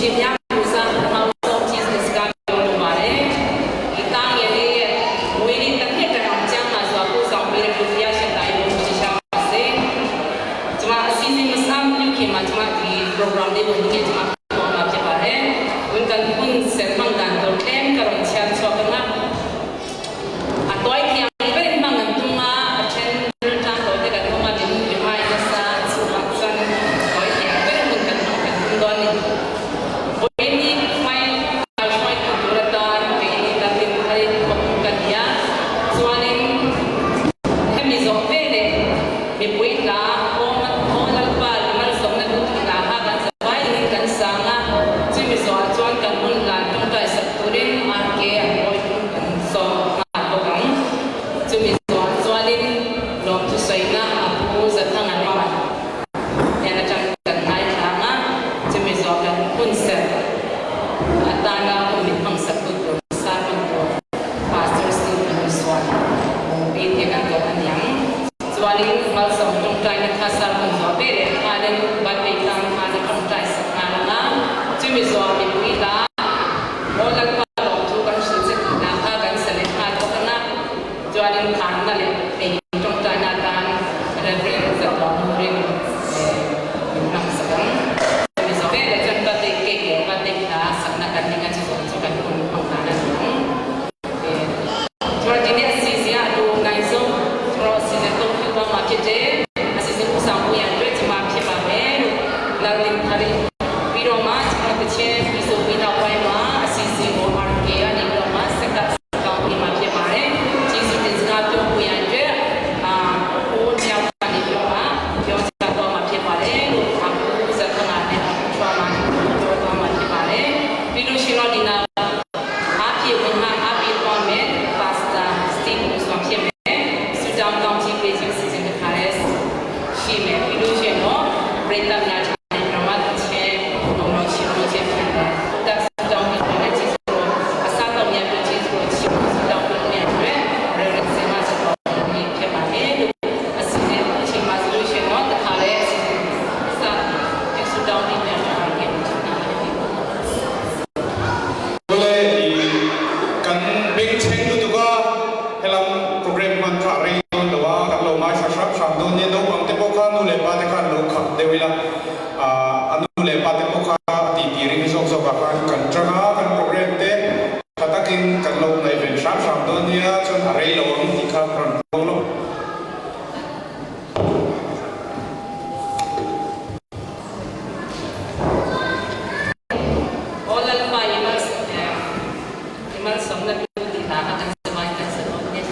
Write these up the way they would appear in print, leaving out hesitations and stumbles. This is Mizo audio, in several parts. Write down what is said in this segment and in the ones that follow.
ရှင်များကိုယ်စား ပထမဆုံးကျေးဇူးစကားပြောလိုပါတယ်။ဒီတားငယ်လေးရဲ့မွေးနေ့တစ်နှစ်တောင်ကျမ်းမာစွာပို့ဆောင်ပေးတဲ့ဘုရားရှင်သာယေရှုရှိရှာပါစေ။ကျွန်မအစီအစဉ်မစမပြုခင်မှာကျွန်မဒီ program လေးကိုဒီနေ့ကျွန်မပြောမှာဖြစ်ပါတယ်။ဝန်ကန်ဝန်ဆက်မှန်ကန်တော့လမ်ကရုံချာချောကငါ a toy thiang berin hmang an tum a, a then rilṭang tawi te kan awm a, min remind nasa chhungah chuan toy thiang berin hmun kan hmang kan tum dawn a ni. Vawiin hi hmai kaihruaitu tur atan kei Lalrin Tharin khawpum ka ni a, chuanin hemi zawh veleh mipui hla awm aw Lalpa i malsawmna duh thih hla kha kan zavai dingin kan sang a, chumi zawhah chuan kan hun hlan tawngtai sak turin RK an pawi tum kan sawm nghal bawk ang. Chumi zawhah chuanin lawmthu sawina a pu Zathang an hman hian atang kan ngaithla ang a, chumi zawh kan hun serh atana hun min hmang sak tu tur sermon tur Pastor Stephen Isuan Mumpi tia kan koh a niang. Chuanin malsawm tawngtaina kha sermon zawh ve leh khanin birthday tlang khan a tawngtai sak nghal ang a, chumi zawh mipui la Aw Lalpa lawmthu kan hrilh che tih hna kha kan sa leh nghal bawk ang a, chuanin khanna leh ei tawngtaina atan Reverend Zatawng Murin min hmang sak ang. Chumi zawh veleh chuan birthday cake leh birthday hla sakna kan ning a chu zawng chu kan hun hmang dan a ni ang. Chuan tini a si zia a lu ngai zawng chuan a si zia tawng phiu ba ma phe te a si zia u sang pui an tue chu ma phe ba me lalrin thari pi ro ma chuan te che pi so pi nau pai ma a si si o r k a ni ro ma saka ka pui ma phe ma re chi su tin ska pyo pui an tue a u nya pa ni pyo ma pyo cha to ma phe ba re lu a u za tha ma ne a chwa ma ni to to ma phe ba re pi lu shi no di na အားဖြည့်ဝင်မှအားပေးသွားမယ် Pastor Steve ဆိုတာဖြစ်မယ်။ဆုတောင်းကောင်းချီးပေးခြင်းစီစဉ်တစ်ခါလဲရှိမယ်ပြီးလို့ရှိရင်တော့ပရိသတ်များချင်ပြမချင်းဘုံတော်ရှိလို့ချင်းဖြစ်တယ်။ဒါဆုတောင်းပြီးတဲ့ကျေးဇူးတော်အစားတော်များပြကျေးဇူးတော်ချီးဆုတောင်းပြီးတဲ့အတွက် Reverend ဆင်မတော်ဖြစ်ပါမယ်လို့အစီအစဉ်အချိန်မှာဆိုလို့ရှိရင်တော့တစ်ခါလဲအစီအစဉ်စဆုတောင်းပြီးပြန်လာခဲ့ချင်တာဖြစ်တယ် Awle i kan bengchheng lutuk a, helam program hman kha a rei dawn lo a, kan lo ngaithla hram hram dawn nia, naupang te pawh kha nu leh pa te khan lo khap deuh ila, a nu leh pa te pawh kha ti ti ring zawk zawk ah khan kan tang a, kan program te tha takin kan lo ngaihven hram hram dawn nia, chuan a rei lo ang tih kha rawn puang lawk. Aw Lalpa i malsawmna tu tih hla kha kan sa vain kan sa dawn nia.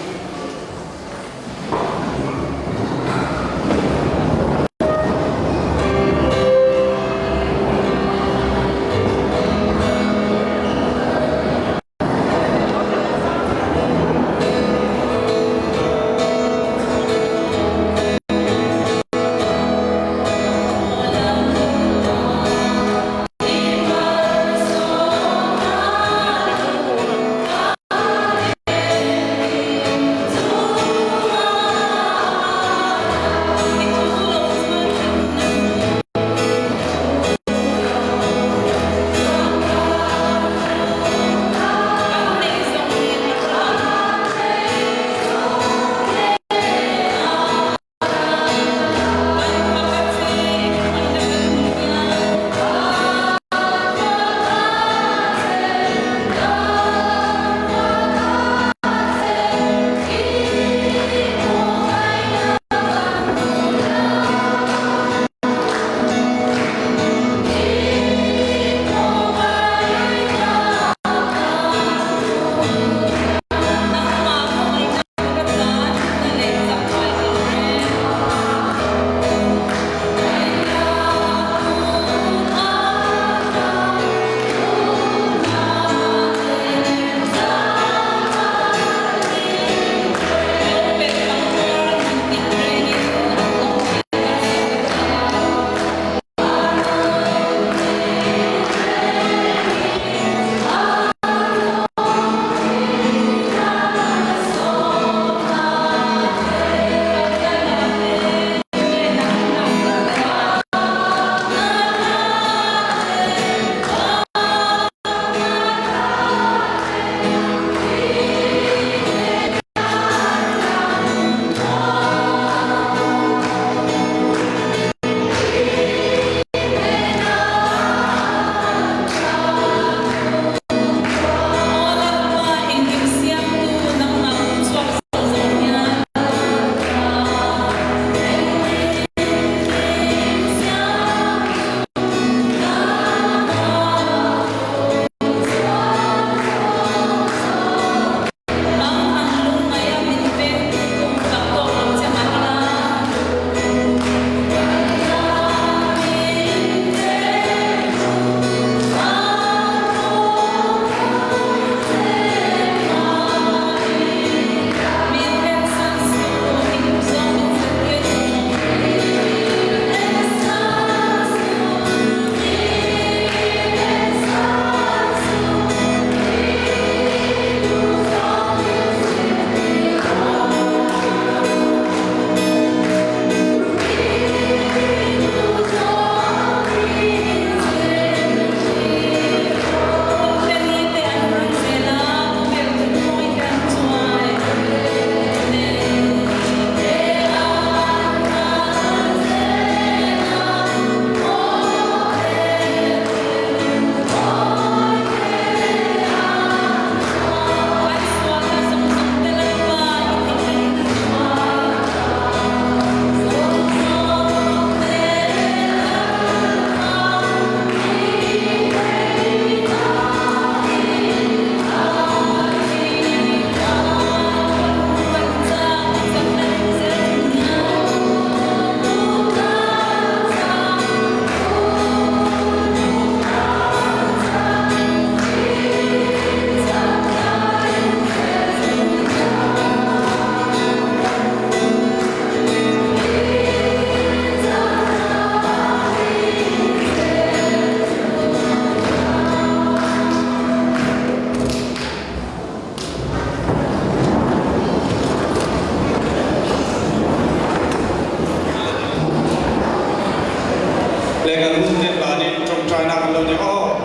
Tawngtaina kan lo nei aw.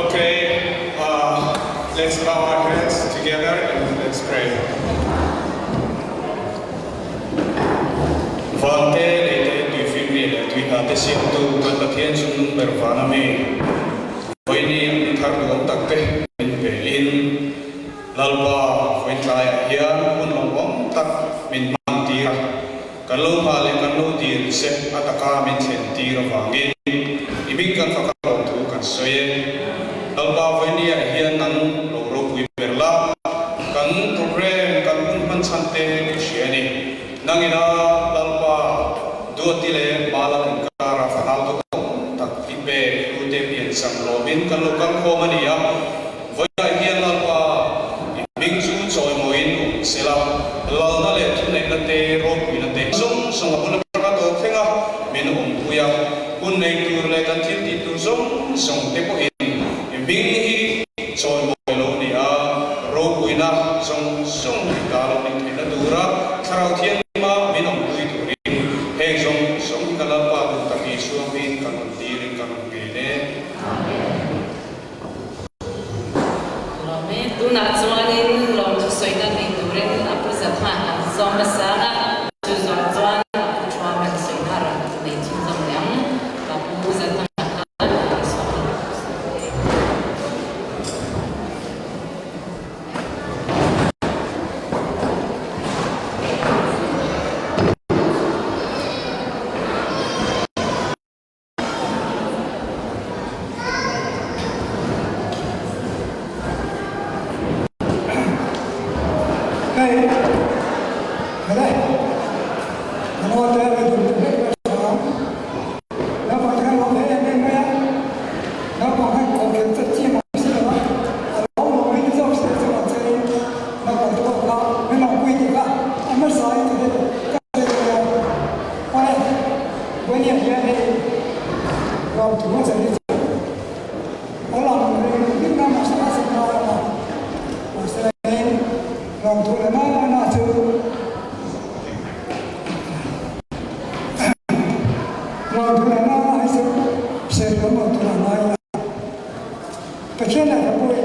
Okay, uh, let's bow our heads together and let's pray. Vante leite tuifin ri leh tui hna te siamtu kan Pathian chungnung ber van ami vawiini an thar duhawm tak te min pe in Lalpa vawiin tlaiah hian hun lawmawm tak min hman tir a. Kan lo nghah leh kan lo dil che a taka min thlen tir avangin i hming kan fak a lawmthu kan sawi e. Lalpa vawinia hian nang lo ropui ber la, kan program kan hun hman chhan te i hria a ni. Nangina Lalpa Duati leh Malal inkara fanau duhawm tak i pek hlute piancham lawmin kan lo kal khawm a ni a. Vawiah hian Lalpa i hming chu chawimawiin awm sela, lalna leh thuneihna te, ropuina te zawng zawng a bul atanga tawp thleng a, min awmpui a, hun nei tur leh kan thil tih tur zawng zawng te pawhin i hming hi chawimawi lo ni a, ropuina zawng zawng i ta lo nih theihna tura Thlarau Thianghlim-a min awmpui turin heng zawng zawng hi ka Lalpa duh tak Isua hmingin kan rawn dirin kan rawn ngen e. Amen. Lawm e. Tunah chuanin lawmthu sawina nei turin a pu zat hman an zawm nasa a, chu zawng chuan a pu thuam an sawina a rawn nei chhunzawm leh ang. Ka pu zat hman khan a rawn sawm a ni. Hei, helai, ka naute ka duh duh vek vek tawh ang. Naupang te khan lawm em em mai a, naupang khan kawhkhelh chat chi ang si lo a, a lawm lawm in zawk se chu ang che in naupang te pawh kha min rawn pui tih kha a hmasa in ka hre ka hre thei a. Awle, Buainiah hian hei lawmthu hmasa hi chu awl ang reng vek a, mahse a zir ngai a, mahse hei lawmthu leh na na chu lawmthu leh na na hi chu sawi lam lo tur a ngai a, Pathian leh Hlapui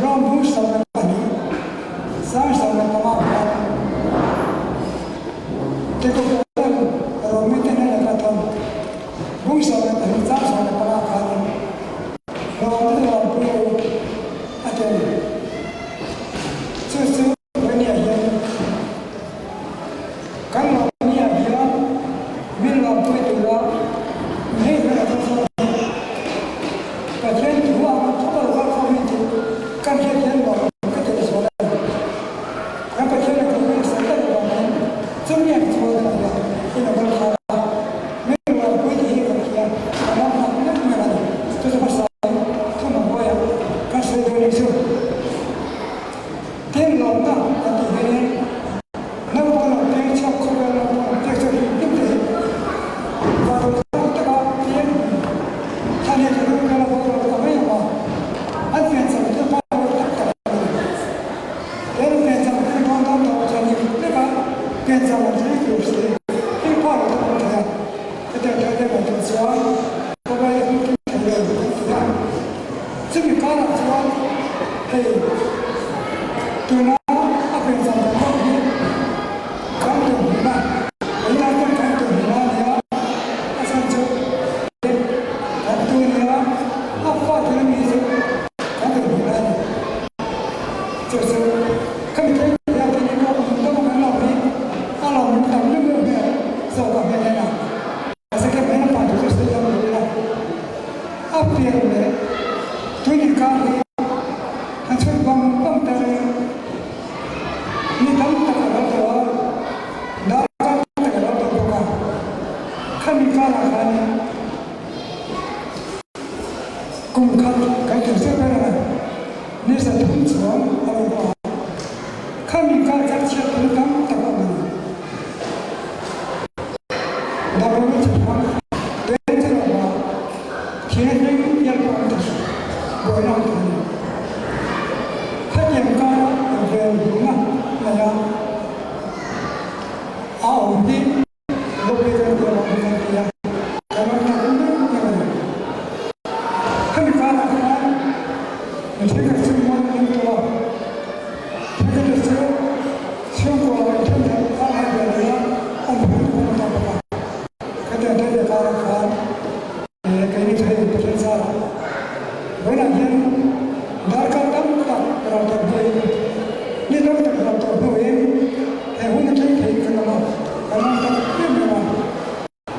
ram bung 12 sang 15 khan Tikopoten Romite hnenah kha thawn bung 12 chang 15 khanin Romte Rampui a ti a ni. Chu chu Vania hian kan Romania hian min rampui tura hei hnenah kha chuan Pathian thu a thup a lo kal khawm hi tih kan hriat hian lawm ka ti lehzual a ni. Kan Pathian a thu hi sawi tak avangin chumi ang chhuat a nia in a kal khar a, min rualpui tih hi kan hria, kan ram tak mek mek a ni. Chu chu hmasa in thu hmahmuai ah kan sawi dawn ni chu. Tin lawmna kan tih hianin naupang lo piang chhuak khawvel naupang lo piang chhuak hlim hlim te hi vanduai tak taka piang thlan hi ka ru ka la bo lo ta mai ang a, an piancham thil pawh a ru tak tak a ni. He piancham thil dawn dawn tawh chuan i vek a, piancham ang thil tur si thil pawh a lo awm thei a, hetiang thil te ngaihtuah chuan khawvel hi hmu thei lo kan ti a. Chumi karah chuan hei tuna a piancham dan pawh hi kan tum hmun a, tunah chuan kan tum hmun a nia, a chhan chu kan tu nia a fa thil mi chu kan tum hmun a ni. Chu chu khami thil hian khin in awm deuh ang lo hi a lo min tam deuh deuh hmel zawk a hmel en a, mahse kei hmel a pan tur chu sawi deuh lo ila a pian leh tui inkar hi han chhut vang vang ta reng mi tam tak a lo tawh a, darkar tam tak a lo tawh bawk a, khami karah khanin kum khat kan tum zeuh ber a. Ni 300 chuan a lo va a, khami kar kar chhiat thil tam tak a awm a ni. Damdawi chi hrang pen chi lo va, thianghlim bial pawh an thei, buaina an thei a ni. Khatiang kara vel hmuhna nei a, a awm hi Lawmei kan ti a, lawmei kan ti a, kan ram hna kan mek mek a ni.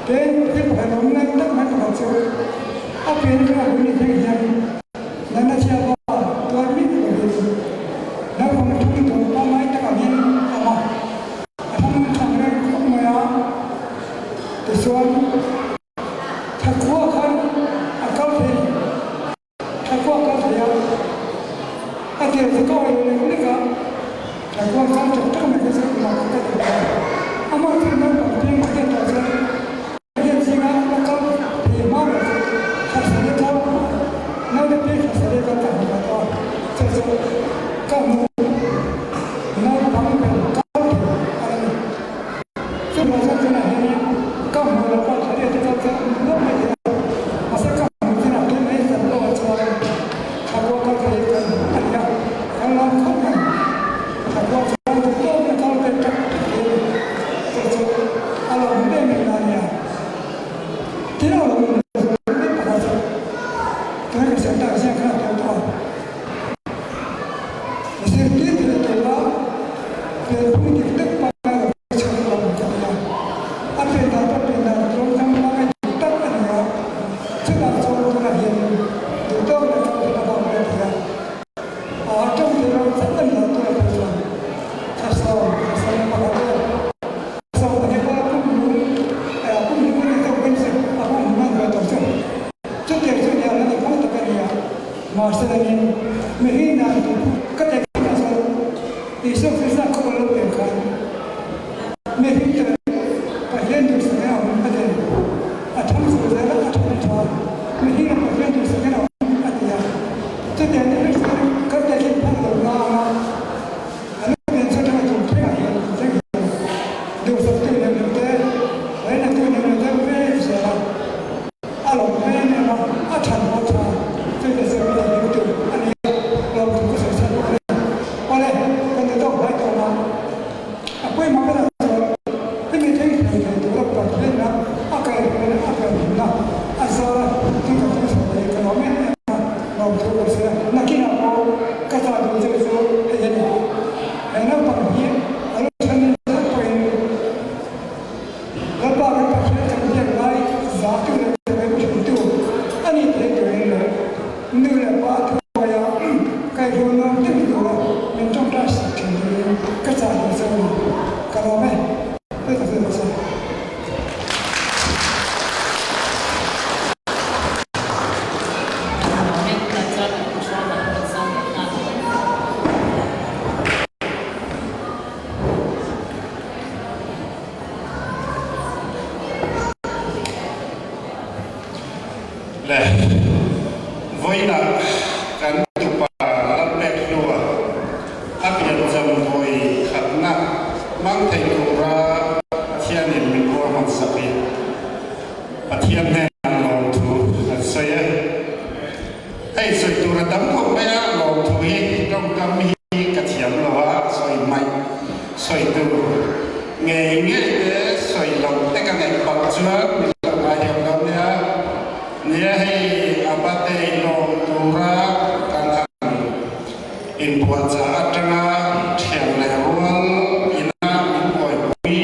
Tin, thil pakhat awm lai tak mai pakhat chu a pian kha a hun thleng hian natna chhia pa tuar miah lovin naupang thum tur pangngai tak angin a awm a, a thang thang reng khawp mai a. Tichuan, thlakhua khan a kal thei. Thlakhua kal thei a, a tir chu ka awih lek lek a, thlakhua kal tak tak mai kha chu mak ka ti ta. Amah chu naupang piang ka hriat tawh chuan ka hriat zinga la kal thei hma ber chu Thlasaria kal, naute piang Thlasaria kal ka hmu ta a, chu chu ka hmu naupang ber kal thei a la ni. Chuvang chuan tunah hianin ka hmuh loh pawh thla te kal kha nuam mai thei a, mahse ka hmuh chinah tun mai zan pawh chuan thlakual kal thei kan a ni a, kan lawm khawp mai. Thlakual chuan duh tawkin a kal ve tak tak thei a ni. Chu chu a lawm em em na a nia. Tin a lawm leh em pakhat chu tuna ka siam tak ziah khan a tel tawh a. Zirtir theih tura pianpui dik tak pangngai lo hi chhan a awm ka ti a. A pian dan pawh pian dan tluangtlang pangngai dik tak a ni a, chutah chuan tunah hian duh tawk leh kal theih avang pawh a ti a. A tawng theih loh chauh a ni lo tunah pawh chuan thlasawm thlasawm pakhat aw thlasawm pahnih pawh a pum lung a pum lung a ni tawk em chu a pum lung a hnuai tawk chu. Chutiang chu nia la ni phung tak a ni a, mahse langin mihring dan tur ka teh kha chuan Isua Krista khaw lo pian khan mihring te Pathian duhsak in a awm a ti a ni. A thang chho zel a, a than tha mihring a Pathian duhsak in a awm a ti a. Chutiang te Krista ka teh khin phak lo na anga a lo pian chho tanga tum thlengah hian thleng hian duhsak tu lem lo te, raina tu lem lo te ve zel a. A lawm em em a, a than pawh tha chu ka zir mai thei lutuk a ni a, lawmthu ka sawi chhan bawk a ni. Awle, kan ti tawk hlai tawh a, a pawimawh berah chuan hemi thleng thei thei tura Pathianna a kaihhruaina a kaihhimna a zar a chu ka thil sawi thei ka lawm em em a, lawmthu ka sawi a, nakinah pawh ka zah duh che chu hei a ni. He naupang hi a lo than in zet pawhin Lalpa kan Pathian kan biak lai zahtu leh rem thintu a nih theih turin leh nu leh pa thuhnuaia kaihrual nuam deuh tura min tawngtai sak thin turin ka chah duh che u ni. Ka lawm e. Hei ka sawi hmasa. Ka lawm e. Tunah chuan kan control kan rawn sang leh nghal ang. Le, vawiinah kan tupa Lalpek hlua a piancham vawi khatna hmang thei tura Pathianin min ruahman sak hi Pathian hnenah lawmthu an sawi a. Hei sawi tura tam khawp mai a, lawmthu hi tawngkam hi ka thiam lo a, sawi hmaih sawi tur ngei ngei te sawi lo te ka ngaih palh chuan min lo ngaihawm dawn nia. Nia hei a birthday lawm tura kan han inbuatchah atanga thian leh rual ina min buaipui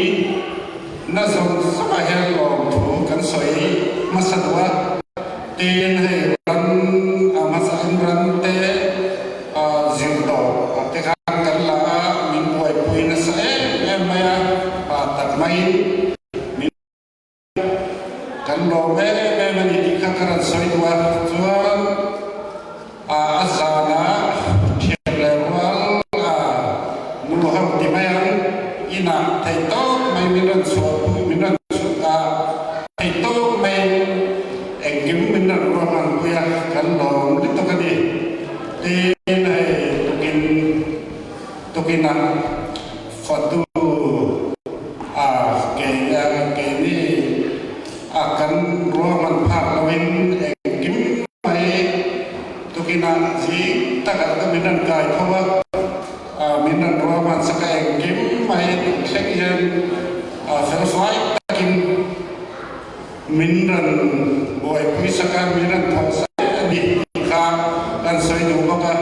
na zawng zawngah hian lawmthu kan sawi hmasa duh a, tin hei ran a hmasa in ran te Zir tawp ah te khan kan la a, min buaipui nasa em em mai a, pa tak maiin min kan lawm em em a ni tih kha ka rawn sawi duh a, chuan a zana thian leh rual a nu ho ti mai ang, inah thei tawp mai min rawn chhuahpui min rawn chhuk a, thei tawp maiin engkim min rawn ruahmanpui a, kan lawm lutuk a ni. Tin hei tukin tukinah fatu a kei keini a kan ruahman phak loin engkim mai tukinah zing takah ka min rawn kai tho a, a min rawn ruahman sak a engkim mai thleng hian a felfai takin Min rawn buaipui sak a, min rawn thawh sak a ni tih kha kan sawi duh bawk a.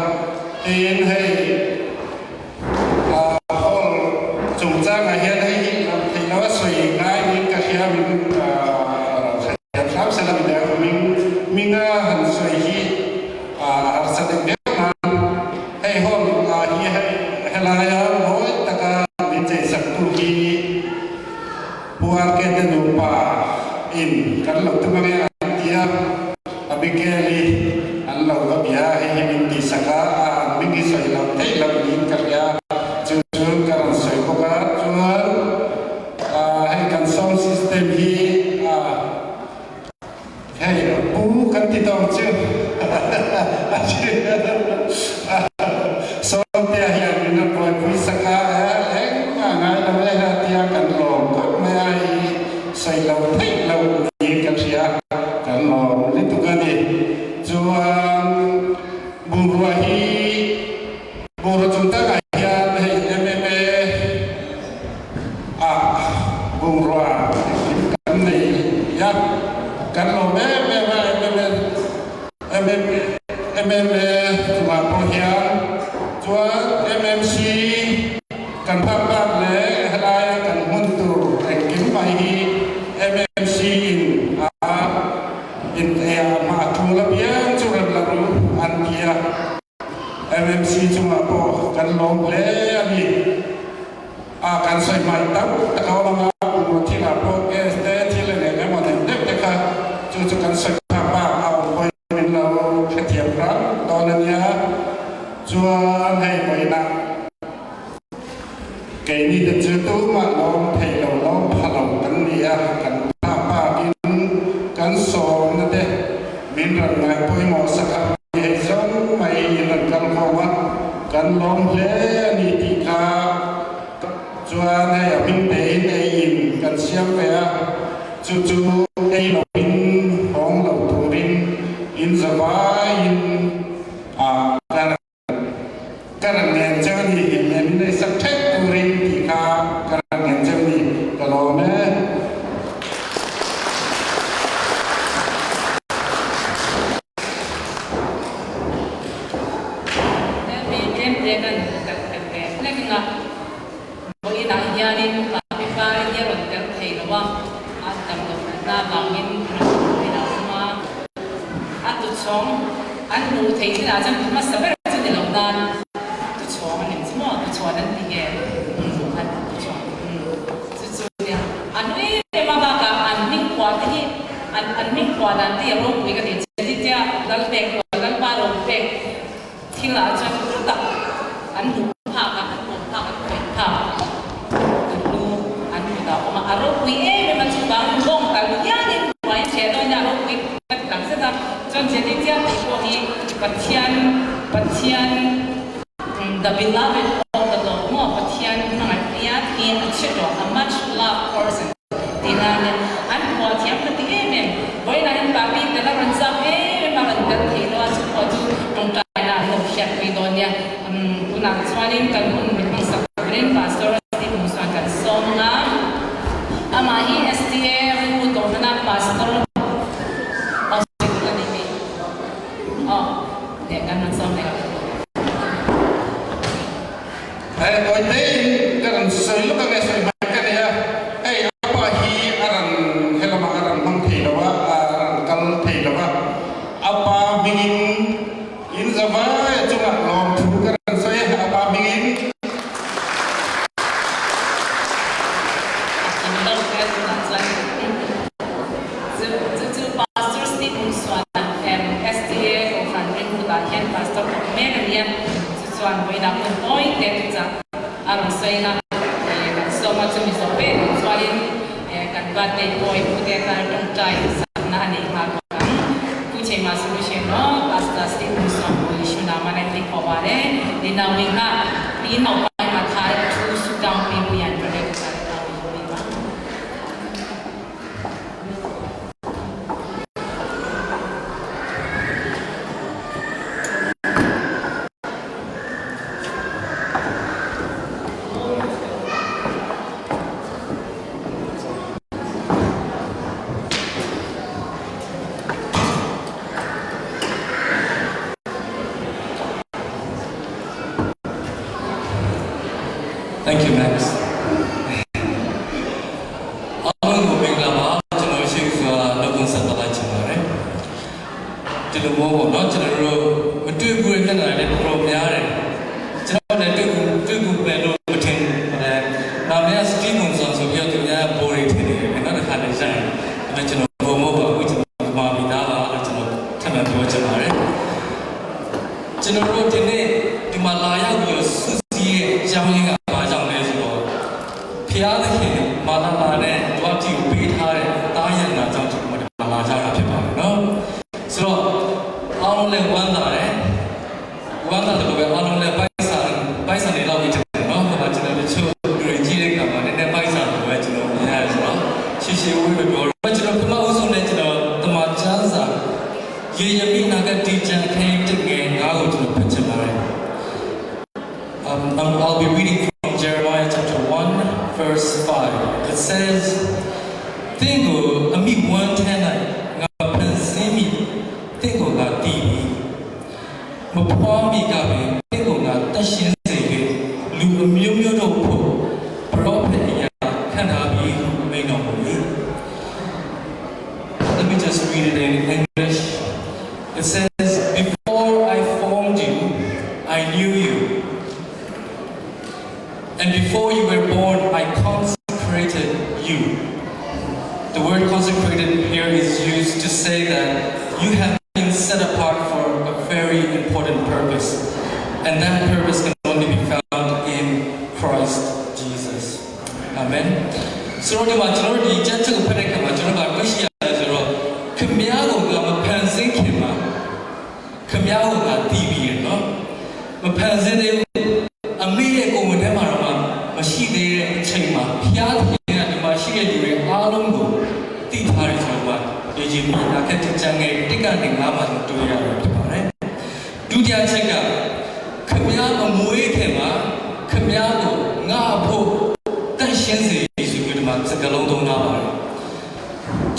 Tin, hei hall chungchangah hian hei hi lam theih loh a sawi ngai niin ka hria, min. hram sela midang hming hminga han sawi hi a harsa deuh viau nan hei hall ah hi hei helaia mawi taka min chei sak tu hi Pu RK te nupa in kan lo tum ange an ti a, Abigail-i an lo va bia a, hei hi min tih sak a, a an hming hi sawi loh theih loh niin ka hria, chu chu ka rawn sawi bawk a, chuan hei kan sound system hi hei pu kan ti tawng chu Sawmtea hian min rawn buaipui sak a, engmah ngai lo e a tia kan lawm khawp mai a, hei sawi loh theih loh niin ka hria, kan lawm lutuk a ni. Chuan bungrua hi bungrua chung takah hian hei MMA ah bungrua engkim kan nei a, kan lawm em em a, MMA MMA chungah pawh hian chuan MMC kan phak bak leh helaia kan hmun tur engkim mai hi MMC in a in a hma a tul apiang chu rem la ru an ti a, MMC chungah pawh kan lawm hle a ni. A kan sawi hmai tam tak a awm ang a, bungraw thilah pawh gas te thil eng eng emaw deuh deuh te kha chu chu kan sawi phak bak a awm pawhin min lo hrethiam hram dawn a nia. Chuan hei vawiinah keini te chu tumah lawm thei lo lawm pha lo kan ni a, kan phak bakin kan sawmna te min rawn ngaih pawimawh sak a ni hei zawng mai in rawn kal khawm a, kan lawm hle a ni tih kha chuan hei a hming tein ei in kan siam ve a, chu chu ei loin hawng lo turin in zavaiin a kan Ka rawn ngen cheu a ni, in min ei sak ṭhek turin tih kha ka rawn ngen cheu a ni, ka lawm e. Hemi tlemte kan kan pe ve hlek ang a, vawiinah hianin Papipa hi a rawn tel thei lo a, a tam loh natna avangin rawn tel thei lo thung a, a tuchhawng an hmuh theih chinah chuan hmasa ber chu ni lo nan tuchhawng a nih chu maw, tuchhawn an ti nge an tuchhawng chu chu nia an ui em a bakah an hming phuah te hi an an hming phuah dan te hi a ropui ka ti che titia lal pek lalpa ro pek Thil ah chuan hlu tak an hmuh phak a, an awm phak, an khawih phak an hlu an hmu ta awm a, a ropui em em a, chuvang bawng tal hianin hnuai a ṭheh dawn a, a ropui ka ti tak zet a, chuan Jedidia tih pawh hi Pathian, Pathian the beloved of the Lord maw, Pathian hmangaih nia tiin a chhe tawh, a much loved person tih nan nia an phuah thiam ka ti em em. Vawiinah hian Papi tel a rawn zak em em a rawn tel thei lo a, chu pawh chu tawngtaina an lo hriatpui dawn nia. Tunah chuanin kan hun min hmangsak turin Pastor Steve Musuan kan sawm ang a, amah hi SDA rilru tawhna Pastor Hospital a ni mi. Aw, leh kan rawn sawm leh ang. Hei Kawiteiin ka rawn sawi lawk ange sawi hmai ka nei a, hei a pa hi a rawn helamah a rawn hmang thei lo a, a rawn kal thei lo a, a pa hmingin in zavai a chungah lawmthu ka rawn sawi a, a pa hmingin. A kim lo hle tunah chuan chu chu chu Pastor Stephen Suana SDA Kohhran Ringkutah hian Pastor thawk mek a nia. Chu chuan vawiinah hmun tawi te chu chah a rawn sawi a, kan sawm a, chumi zawh ve duh chuanin kan birthday boy pute tan tawngtai sakna a nei nghal bawk ang. Pu Chema Solution aw, Pastor Stephen Sawmpuii Shunama Nai Ti Khaw Wa le Ni Nau Ming Ha Ni Nau Pai Ma Thai Thu Su Dang Pi Pu Yan Project Ka Le Tau Yu Pi Ma. ဒီလိုမျိုးပေါ့နော်ကျွန်တော်တို့မတွေ့ဘူးတဲ့မျက်နှာတွေလည်းတော်တော်များတယ်ကျွန်တော်လည်းတွေ့ဘူးတွေ့ဘူးပဲလို့မထင်အဲနာမည်ကစတီဗွန်ဆန်ဆိုပြီးတော့သူများပိုးတွေထင်နေတယ်နောက်တစ်ခါလည်းဆိုင်တယ်ဒါပေမဲ့ကျွန်တော်ဘုံမဟုတ်ပါဘူးကျွန်တော်မာမီသားပါလို့ကျွန်တော်ထပ်မံပြောချင်ပါတယ်ကျွန်တော်တို့ဒီနေ့ဒီမှာလာရောက်ပြီးတော့စုစည်းရဲ့အကြောင်းရင်းကဘာကြောင့်လဲဆိုတော့ ဖျားသခင်မာလာလာနဲ့တွားတီကိုပေးထားတဲ့တားရံနာကြောင့်ကျွန်တော်တို့လာကြတာဖြစ်ပါတယ်နော်ဆိုတော့အားလုံးလည်းဝမ်းသာတယ်ဝမ်းသာတယ်လို့ပဲအားလုံးလည်းပိုက်ဆံပိုက်ဆံတွေလောက်ပြီးတယ်နော်ဟိုမှာကျွန်တော်တို့ချို့လူတွေကြီးတဲ့ကံမှာနည်းနည်းပိုက်ဆံတွေပဲကျွန်တော်မြင်ရတယ်ဆိုတော့ရှည်ရှည်ဝေးပဲပြောတော့ကျွန်တော်ပထမဦးဆုံးနဲ့ကျွန်တော်တမချန်းစာရေရမိနာကတီချန်ခင်းတငယ်ငါ့ကိုကျွန်တော်ဖတ်ချင်ပါတယ် I'll be reading from Jeremiah chapter 1, verse 5. It says, သင့်ကိုအမိဝမ်းထဲ၌ငါဖန်ဆင်းမီသင့်ကိုငါတည်ပြီမဖွားမီကပင်သင့်ကိုငါသန့်ရှင်းစေ၍လူအမျိုးမျိုးတို့ဖို့ပရောဖက်အရာခန့်ထားပြီဟုမိန့်တော်မူ၏Let me just read it in English. It says, Before I formed you, I knew you. And before you were born, I consecrated you. The word consecrated here is used to say that you have been set apart for a very important purpose. And that purpose can only be found in Christ Jesus. Amen. ဆိုတော့ဒီမှာကျွန်တော်တို့ဒီကျမ်းချက်ကိုဖတ်တဲ့အခါမှာကျွန်တော်ကတွေ့ရှိရတယ်ဆိုတော့ခင်ဗျားကိုငါမဖန်ဆင်းခင်မှာခင်ဗျားကိုငါတည်ပြီးရနော်မဖန်ဆင်းသေးဘူးအမေရဲ့ကိုယ်ဝင်ထဲမှာတော့မရှိသေးတဲ့အချိန်မှာဖျားခင်ကဒီမှာရှိတဲ့လူတွေအားလုံးကိုသိထားတယ်ဆိုတော့ယေဂျီမီနာခက်တဲ့ချန်ငယ်တစ်ကနေငါးမှာတွေ့ရတာဖြစ်ပါတယ်ဒုတိယချက်ကခင်ဗျားမမွေးခင်မှာခင်ဗျားကိုငါဖို့သန့်ရှင်းစေဆိုပြီးဒီမှာစကားလုံးသုံးထားပါတယ်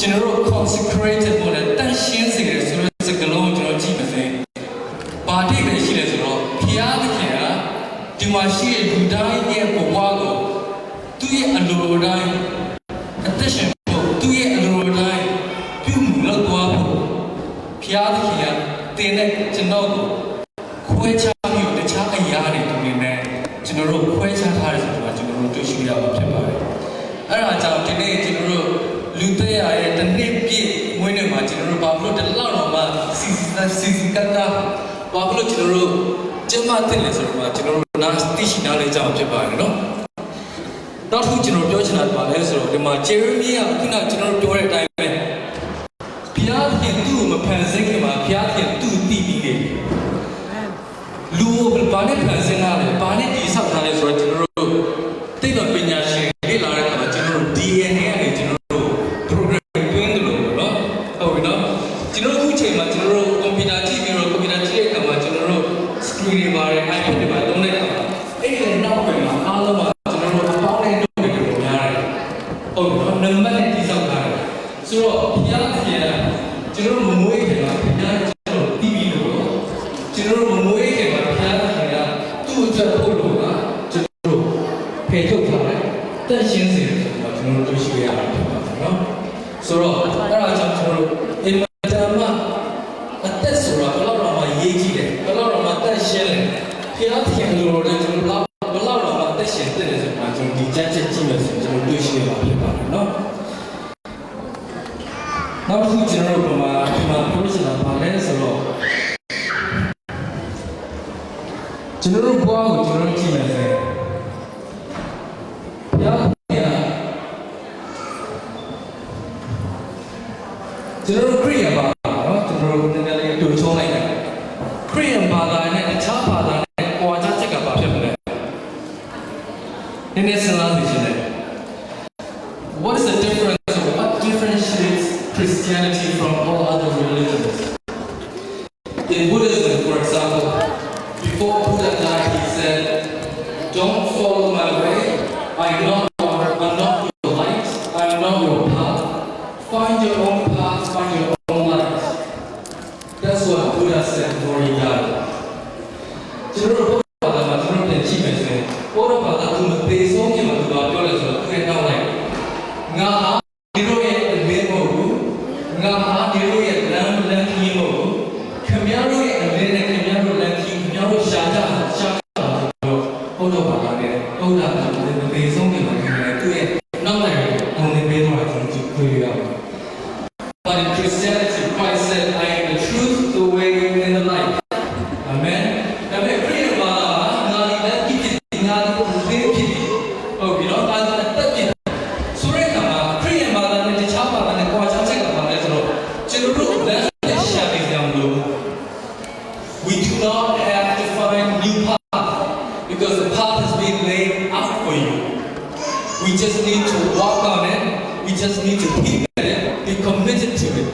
ကျွန်တော်တို့ consecrated ပေါ့လေသန့်ရှင်းစေတယ်ဆိုတဲ့စကားလုံးကိုကျွန်တော်ကြည့်ပါစေဘာတိပဲရှိလဲဆိုတော့ဖျားသခင်ကဒီမှာရှိတဲ့လူတိုင်းရဲ့ဘဝကိုသူ့ရဲ့အလိုတိုင်းအသက်ရှင်ဖို့သူ့ရဲ့အလိုတိုင်းပြုမှုလုပ်သွားဖို့ဖျားသခင်ကတင်းတဲ့ကျွန်တော်ကိုခွဲခြားပြီးတခြားအရာတွေတူနေနဲ့ကျွန်တော်တို့ခွဲခြားထားတယ်ဆိုတော့ကျွန်တော်တို့တွေ့ရှိရမှာဖြစ်ပါတယ်အဲ့ဒါကြောင့်ဒီနေ့ကျွန်တော်တို့လူသက်ရရဲ့တစ်နှစ်ပြည့်မွေးနေ့မှာကျွန်တော်တို့ဘာလို့တလောက်တော့မှစီစီစီစီကကဘာလို့ကျွန်တော်တို့ကျမတင်လဲဆိုတော့ကျွန်တော်တို့နားသိရှိနားလဲကြအောင်ဖြစ်ပါတယ်နော်နောက်တစ်ခုကျွန်တော်ပြောချင်တာပါလဲဆိုတော့ဒီမှာဂျေရမီကခုနကျွန်တော်တို့ပြောတဲ့အတိုင်းပဲဘုရားသခင်သူ့ကိုမဖန်ဆင်းခင်မှာဘုရားသခင်သူ့တည်ပြီးတယ်လူကိုဘာနဲ့ဖန်ဆင်းတာလဲဘာနဲ့တည်ဆောက်ထားလဲဆိုတော့ကျွန်တော်တို့သိတဲ့ပညာရှင်လေ့လာတဲ့အခါမှာကျွန်တော်တို့ DNA ကနေကျွန်တော်တို့ program တွင်းတယ်လို့နော်ဟုတ်ပြီနော်ကျွန်တော်တို့အခုချိန်မှာကျွန်တော်တို့ကွန်ပျူတာကြည့်ပြီးတော့ကွန်ပျူတာကြည့်တဲ့အခါမှာကျွန်တော်တို့ screen တွေပါတယ် iPad တွေပါသုံးတဲ့အခါမှာအဲ့ဒီနောက်ွယ်မှာအားလုံးကကျွန်တော်တို့အပေါင်းနဲ့လုပ်နေတယ်လို့များတယ်ဟုတ်ပြီနော်နံပါတ်နဲ့တည်ဆောက်ထားတယ်ဆိုတော့ဘုရားသခင်ကကျွန်တော်တို့မမွေးခင်မှာဘုရားကျွန်တော်တည်ပြီးလို့ကျွန်တော်တို့မမွေးခင်မှာဘုရားသခင်ကသူ့အတွက်ဖို့လို့ကကျွန်တော်တို့ဖေထုတ်ထားတယ်သန့်ရှင်းစေတယ်ဆိုတော့ကျွန်တော်တို့တွေ့ရှိရတာဖြစ်ပါတယ်နော်ဆိုတော့အဲ့ဒါကြောင့်ကျွန်တော်တို့အင်မတန်မှအသက်ဆိုတာဘယ်လောက်တော့မှရေးကြည့်တယ်ဘယ်လောက်တော့မှသန့်ရှင်းလဲဘုရားသခင်လိုတော်တဲ့ကျွန်တော်တို့ဘယ်လောက်တော့မှအသက်ရှင်တဲ့တယ်ဆိုတော့ကျွန်တော်ဒီကြက်ချက်ကြည့်မယ်ဆိုရင်ကျွန်တော်တွေ့ရှိရမှာဖြစ်ပါတယ်နော်နောက်တစ်ခုကျွန်တော်တို့ဒီမှာဒီမှာပြောချင်တာဘာလဲဆိုတော့ကျွန်တော်တို့ဘဝကိုကျွန်တော်တို့ကြည့်မယ်ဆိုရင်ဘုရားသခင်ကကျွန်တော်တို့ခရစ်ယာန်ဘာသာနော်ကျွန်တော်တို့နည်းနည်းလေးအတူချုံးလိုက်တယ်ခရစ်ယာန်ဘာသာနဲ့တခြားဘာသာနဲ့ကွာခြားချက်ကဘာဖြစ်မလဲနည်းနည်းစဉ်းစားကြည့်ချင်တယ် What is the difference or what differentiates Christianity from all other religions? In Buddhism, for example, before Buddha died, he said, "Don't follow my way. I'm not your, I'm not your light. I'm not your path. Find your own path, find your own light." That's what Buddha said before he died. ကျွန်တော်တို့ဘုရားဘာသာမှာကျွန်တော်ပြန်ကြည့်မယ်ဆိုရင်ဘုရားဘာသာသူမသေဆုံးခင်မှာသူကပြောလဲဆိုတော့သူရဲ့နောက်လိုက်ငါဟာဒီလိုရဲ့အမင်းမဟုတ်ဘူးငါဟာဒီလိုရဲ့လမ်းလမ်းခင်းမဟုတ်ဘူး But in Christianity, Christ said, I am the truth, the way, and the life. Amen. ဒါပေမဲ့ခရစ်တော်ဘာသာမှာငါဒီလမ်းဖြစ်ဖြစ်ငါဒီအသေးဖြစ်ဖြစ်ဟုတ်ပြီနော်ငါဒီအသက်ဖြစ်ဆိုတဲ့အခါမှာခရစ်ယာန်ဘာသာနဲ့တခြားဘာသာနဲ့ကွာခြားချက်ကဘာလဲဆိုတော့ကျွန်တော်တို့လမ်းနဲ့ရှာနေကြမလို့ We do not have to find new path because the path has been laid out for you. We just need to walk on it. We just need to keep at it, be committed to it.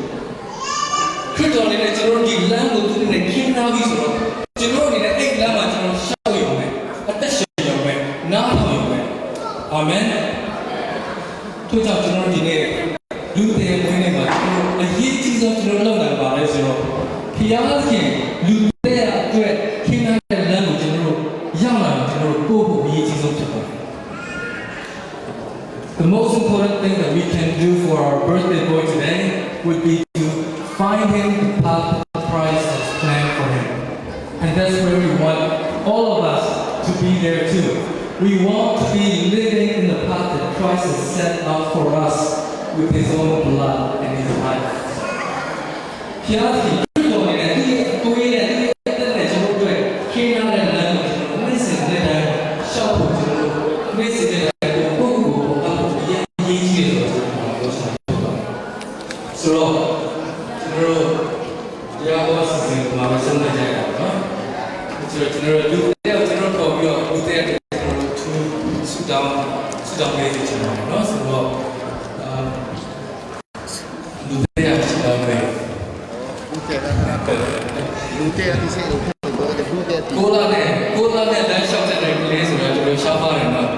ခရစ်တော်အနေနဲ့ကျွန်တော်တို့ဒီလမ်းကိုသူအနေနဲ့ခင်းထားပြီဆိုတော့ကျွန်တော်တို့အနေနဲ့အဲ့ဒီလမ်းမှာကျွန်တော်ရှောက်ရုံပဲအသက်ရှင်ရုံပဲနားထောင်ရုံပဲအာမင်ထို့ကြောင့်ကျွန်တော်တို့ဒီနေ့လူတွေမွေးနေ့မှာကျွန်တော်တို့အရေးကြီးဆုံးကျွန်တော်လုပ်နိုင်ပါလဲဆိုတော့ဖျားခင်လူတဲ့အတွက်ခင်းထားတဲ့လမ်းကိုကျွန်တော်တို့ရောက်လာတော့ကျွန်တော်တို့ပို့ဖို့အရေးကြီးဆုံးဖြစ်ပါတယ် The most important thing that we can do for our birthday boy today would be to find him the path that Christ has planned for him. And that's where we want all of us to be there too. We want to be living in the path that Christ has set out for us with his own blood and his life. ဖျားခင်ခရစ်တော်နဲ့သူ့ရဲ့အသွေးနဲ့သူ့ရဲ့အသက်နဲ့ကျွန်တော်တို့အတွက်ခင်းထားတဲ့လမ်းကိုကျွန်တော်နေ့စဉ်နေ့တိုင်းရှောက်ဖို့ကျွန်တော်တို့နေ့စဉ်နေ့တိုင်းကိုကိုယ့်ကိုယ်ကိုအဖို့အရေးကြီးတယ်ဆိုတော့ကျွန်တော်ပြောချင်တယ်ဆိုတော့ကျွန်တော်တို့တရားဟောစီစဉ်မှာမဆုံးတဲ့ကြရအောင်နော်ဆိုတော့ကျွန်တော်တို့လူတယောက်ကျွန်တော်ခေါ်ပြီးတော့လူတယောက်ကျွန်တော်တို့သူဆုတောင်းဆုတောင်းပေးနေချင်တယ်နော်ဆိုတော့အာလူတယောက်ဆုတောင်းပေး Lute ที่เสียลูเตลูเตตี ကိုလာနဲ့ကိုလာနဲ့လမ်းလျှောက်တဲ့ကလေးဆိုတော့ကျွန်တော်ရှားပါတယ်နော်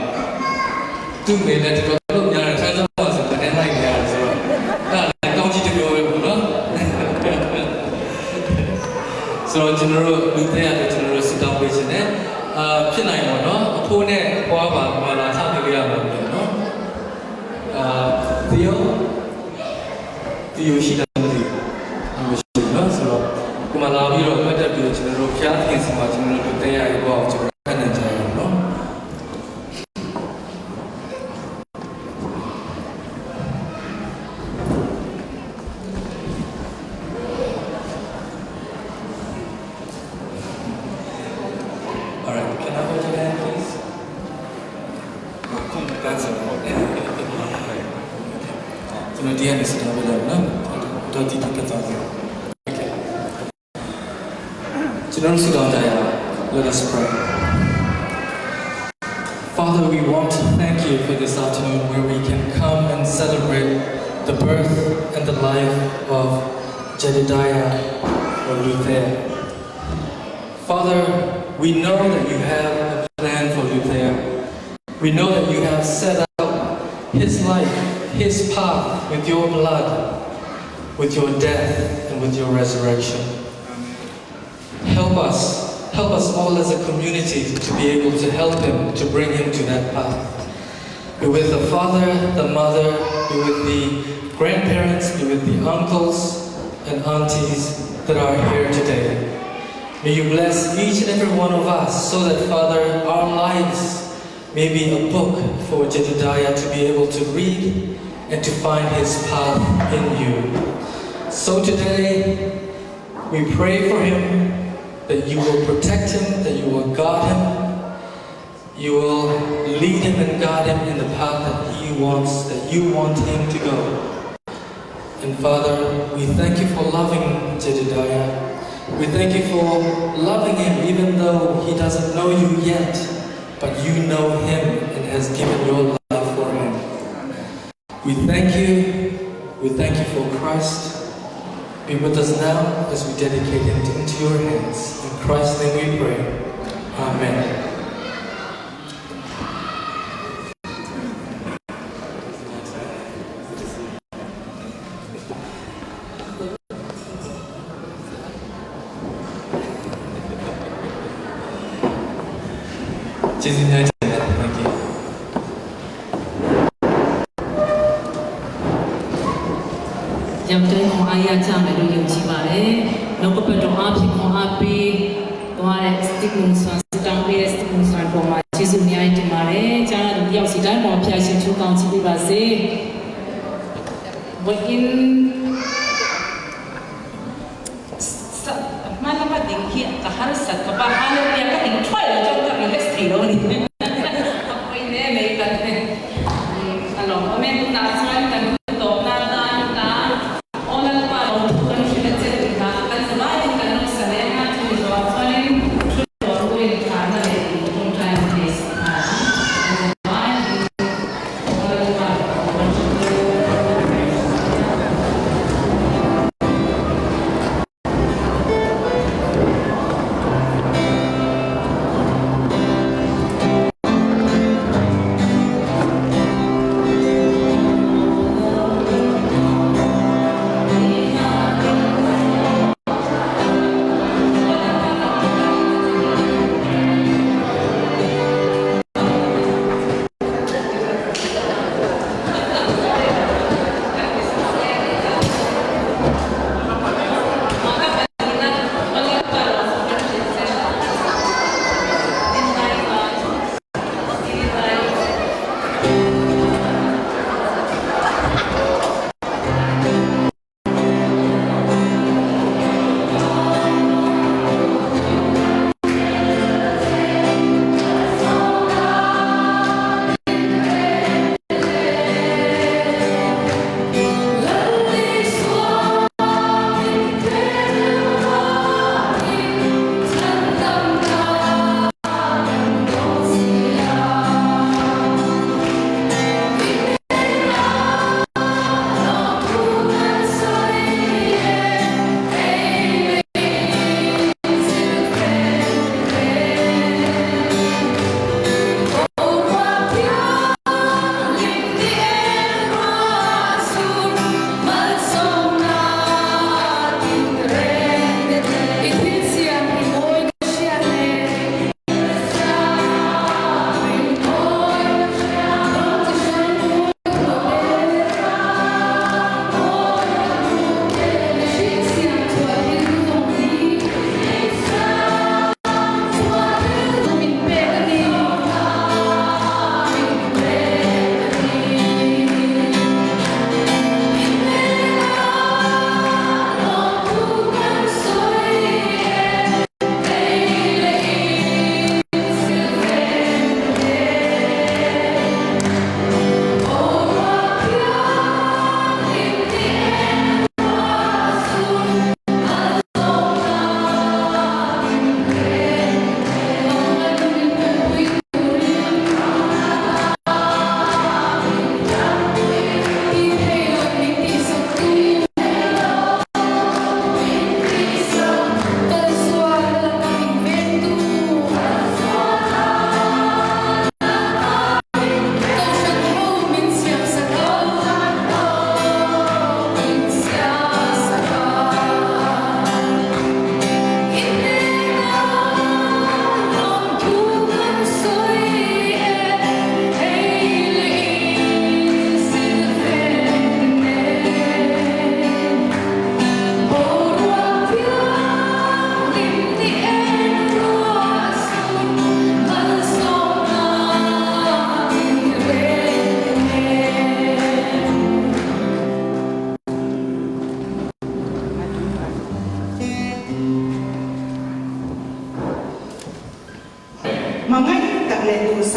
သူ့မေနဲ့တော်တော်များတယ်ဆန်းစောဆိုတော့လည်းလိုက်နေရတယ်ဆိုတော့အဲ့ဒါကောင်းကြီးတပြောပဲပေါ့နော်ဆိုတော့ကျွန်တော်တို့လူတဲ့ရတယ်ကျွန်တော်တို့ဆုတောင်းပေးခြင်းနဲ့အာဖြစ်နိုင်ပါတော့အဖိုးနဲ့အဖွားပါမာလာချပေးရမှာလို့နော်အာဒီယောဒီယောရှိတယ်မသိဘူးမရှိဘူးနော်ဆိုတော့ကိုမလာပြီးတော့မှတ်တက်ပြီးတော့ကျွန်တော်တို့ဖျားခင်စီမှာကျွန်တော်တို့တရားရေးပေါ့ကျွန်တော်အနံ့ကြရအောင်နော် All right, can I hold your hand, please? That's all right. ကျွန်တော်တရားနေစတာပဲနော်တော့ဒီတက်သွားပြီ Okay. ကျွန်တော်တို့ဆုတောင်းကြရအောင် Let us pray. Father, we want to thank you for this afternoon where we can come and celebrate the birth and the life of Jedediah or Luther. Father, we know that you have a plan for Luther. We know that you have set out his life, his path with your blood, with your death, and with your resurrection. Help us, help us all as a community to be able to help him, to bring him to that path. Be with the father, the mother, be with the grandparents, be with the uncles and aunties that are here today. May you bless each and every one of us so that, Father, our lives may be a book for Jedediah to be able to read and to find his path in you. So today, we pray for him that you will protect him, that you will guard him, you will lead him and guide him in the path that he wants, that you want him to go. And Father, we thank you for loving Jedediah. We thank you for loving him even though he doesn't know you yet, but you know him and has given your life for him. We thank you. We thank you for Christ. Be with us now as we dedicate him into your hands. In Christ's name we pray. Amen. ကျေးဇူးများတင်ပါတယ် Thank you. ရောက်တဲ့ခွန်အားရကြမယ်လို့ယုံကြည်ပါတယ်။နောက်ကပတ်တော်အားဖြင့်ခွန်အားပေးသွားတဲ့စတစ်မွန်ဆွန်စတောင်းပေးတဲ့စတစ်မွန်ဆွန်ပေါ်မှာကျေးဇူးအများကြီးတင်ပါတယ်။ကြားရတဲ့တယောက်စီတိုင်းပေါ်ဖျားရှင်ချိုးကောင်းချီးပေးပါစေ။ဝင်း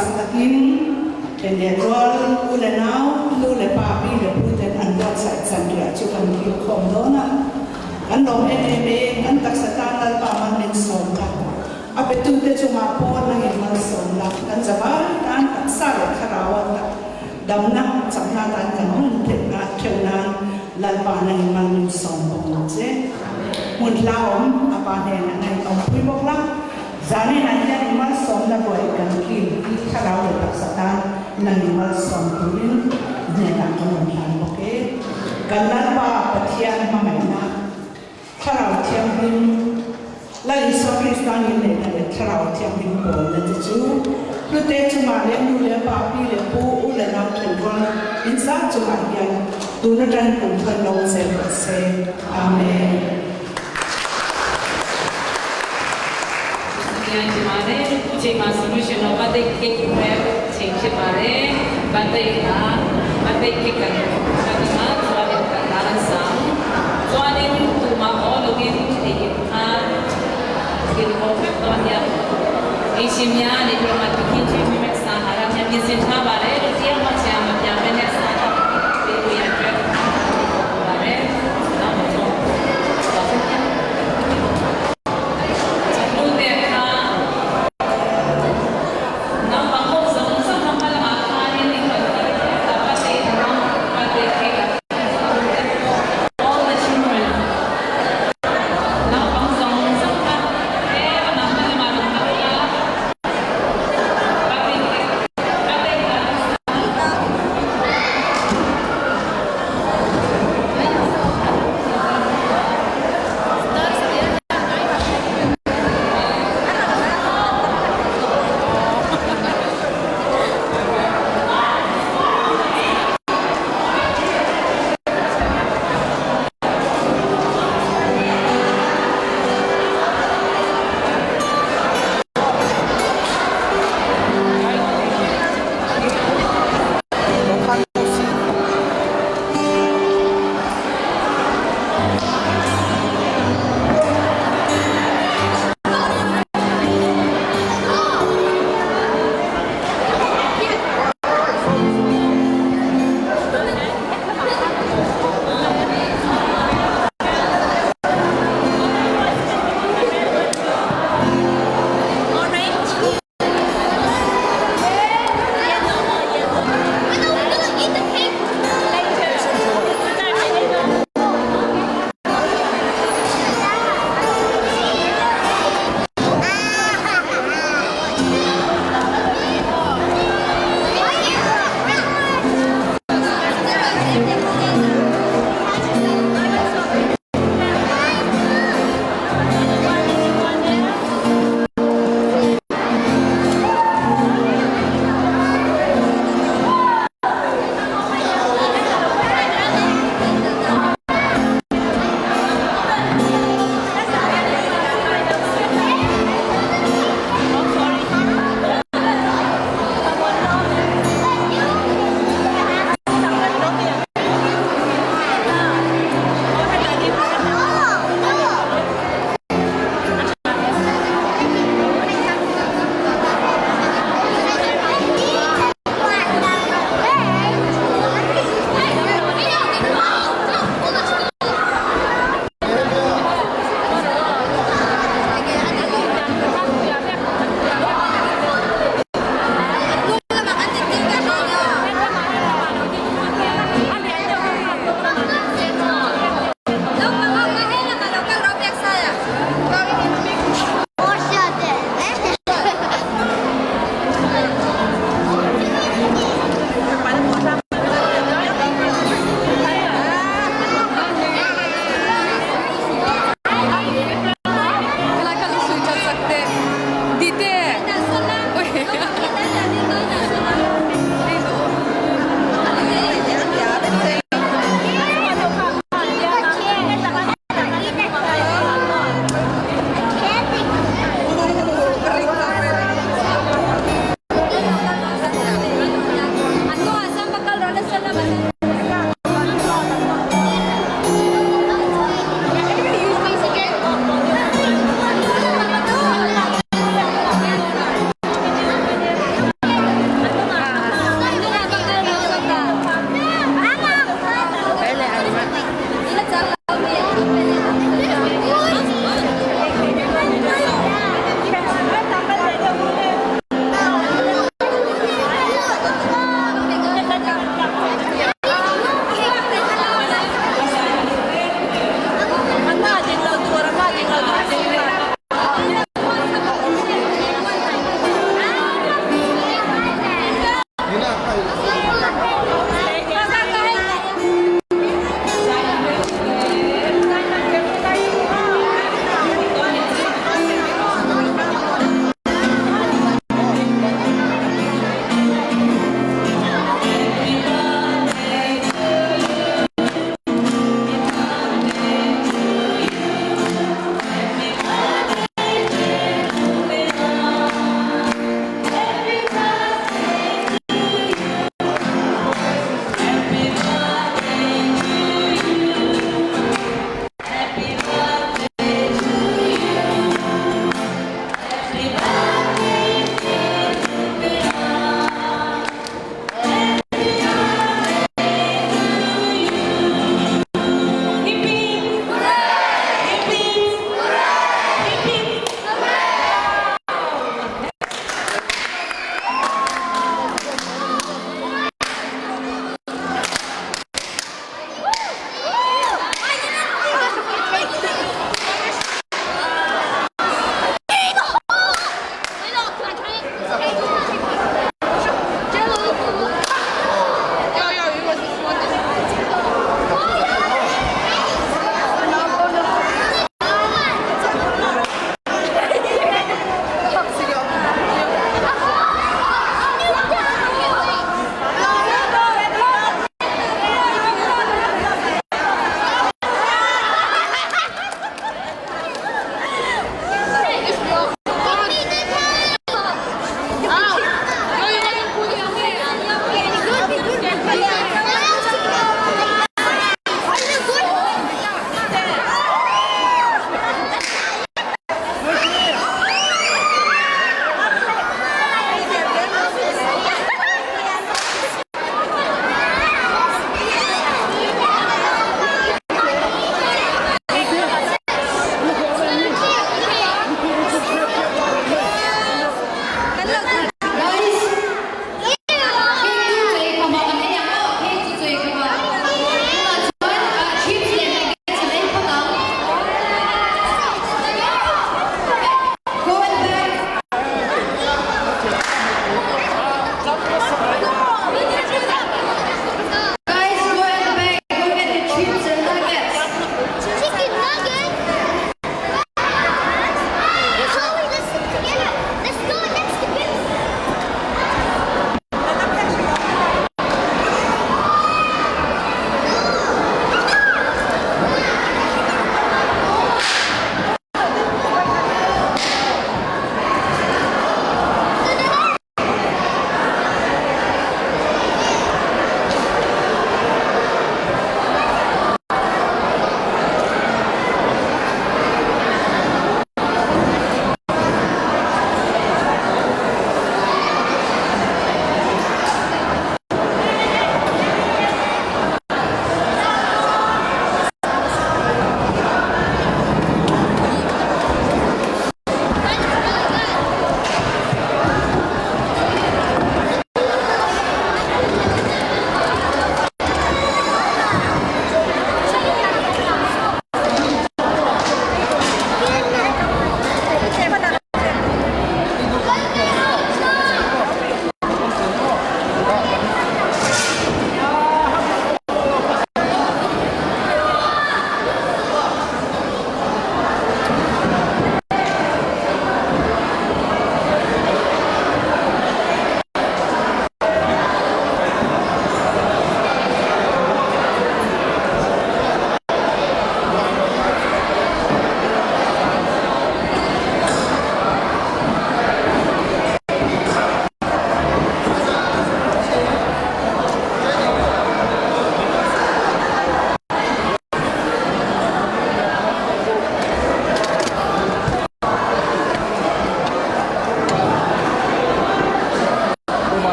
Duhsak takin then leh rual u leh nau, nu leh pa, pi leh pu ten an buatsaih chanriah chu kan kil khawm dawn a. Kan lawm em em e, kan taksa tan Lalpa mal min sawm la, a petute chungah pawh nangin malsawm la, kan zavai tan taksa leh thlarau a tak damna chakna tan kan hun theihna theuh nan Lalpa nangin mal min sawm bawk ang che. Hmun hlauhawm a pa hnenah nangin awmpui bawk la, zaninah hian i malsawmna ruai kan kil hi thlarau leh taksa tan nangin malsawm turin hnenah kan rawn hlan bawk e. Kan Lalpa Pathian hmangaihna Thlarau Thianghlim, Lal Isua Krista ngilneihna leh Thlarau Thianghlim pawlna te chu hlute chungah leh nu leh pa, pi leh pu, u leh nau thenrual inzat chungah hian tun atang kum khan lo zel rawh se. Amen.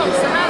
Sawmsanga.